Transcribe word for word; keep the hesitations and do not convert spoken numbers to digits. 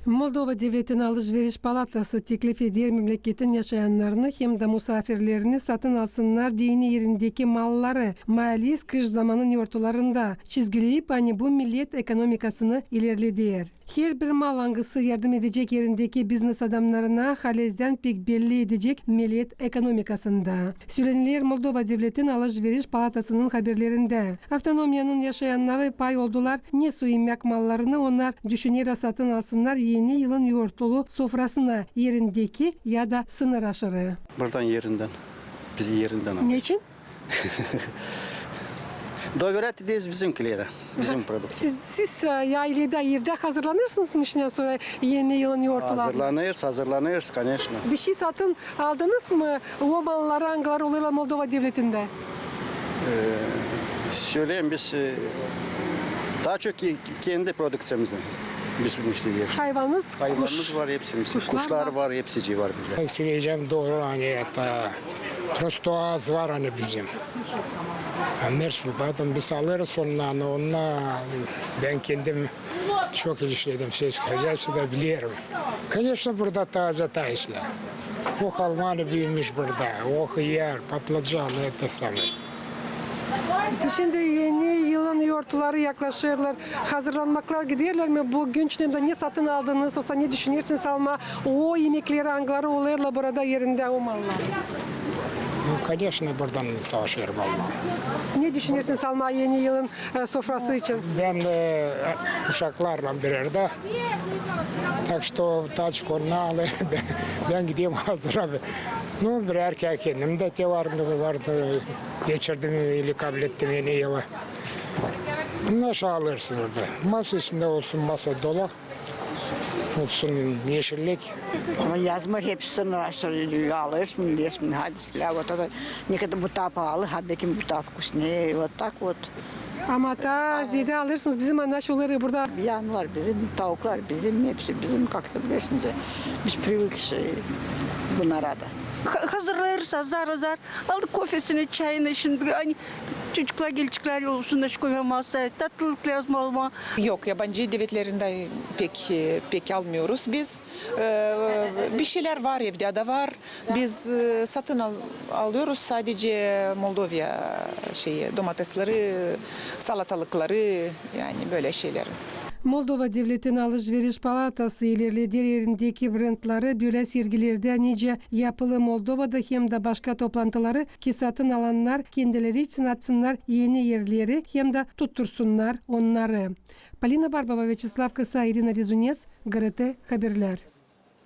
Moldova Devletin Alış-veriş palatası teklif eder memleketin yaşayannarını hem dä musaafirlerini satın alsınnar deyni erindeki malları maalis kış zamanın yortularında, çizgileyip, ani bu millet ekonomikasını ilerleder. Herbir mal, angısı yardım edecek erindeki biznes adamnarına halezdän pek belli edecek millet ekonomikasında. Söleniler Moldova Devletin Alış-veriş palatasının haberlerindä. Avtonomiyanın yaşayannarı pay oldular, ne soy imäk mallarını onnar düşünerä satın alsınnar Eni yılın yortulu sofrasına, erindeki ya da sınıraşırı. Buradan, erindän. Biz erindän alêrız. Neçin? Doverät ederiz bizimkilerä, bizim produkţiya. Siz, siz, e, yaylada, evdä hazırlanêrsınız mı şindän sora Eni yılın yortularını? Hazırlanêrız, hazırlanêrız, koneçno. Bir şey satın aldınız mı o malları, angıları olêrlar Moldova Devletindä? E, söleyim, biz, e, taa çok ki-, kendi produkţiyamızdan biz bunu işleyeriz. Hayvanınız, hayvanımız var, hepsimiz. Kuşlar var, hepsicii var bizlär. Söleyecäm dooru, ani, e, prosto az var, ani, bizim. Annêêrsın, poetom biz alêrız ondan, ondan bän kendim çok işledim, sельское хозяйствода, bilerim. Koneçno, burada taaze, taaze. O halmanı büümüş burada, o hıyar, patlıcan, это самое. Şindi Eni yılın yortuları yaklaşêrlar. Hazırlanmaklar giderlär mi bu gün içindä? Ne satın aldınız, osa ne düşünersiniz almaa o imekleri, angıları olêrlar burada erindä, o malları? Ну, конечно, buradan savaşêrım almaa. Ne düşünersiniz almaa Eni yılın, e, sofrası için? Bän, e, uşaklarlan bir erdä. Так что taçkonnu alêrım, bän, bän giderim hazıra. Ну, birär kerä kendim dä te vardı, vardı, geçirdim ili kablettim Eni yılı. Bunnar alêrsın orada. Masa üstündä olsun, masa dolu. Olsun eşillik. Ama yazmêêr hepsini alêrsın, deersin, hadi sälä, вот это, ne kadar bu taa paalı, ha, bekim bu taa вкуснее, вот так вот. Ama taa zeedä alêrsınız, bizim annaş olêr burada. Yanvar bizim, tauklar bizim, hepsi bizim, как-то bilersiniz, biz привыкшие bunnara da. Ha-, hazırlêêrız azar-azar. Aldık kofesini, çayını şindi, ani çocuklar geleceklär, olsun da şu kofe masaya, tatlılık lääzım almaa. Yok, yabancı devletlerindä pek, e, pek almıyoruz biz. E, bir şeylär var, evdä dä var. Biz, e, satın al-, alıyoruz sadece Moldova şeyi, domatesleri, salatalıkları, yani böyle şeyleri. Moldova Devletin Alış-veriş palatası ilerleder erindeki brendleri bölä sergilerdä, nicä yapılı Moldovada hem dä başka toplantıları, ki satın alannar kendileri için açsınnar eni erleri hem dä tuttursunnar onnarı. Polina Barbova, Vyaçeslav Kısa, İrina Rezunets, G R T haberlär.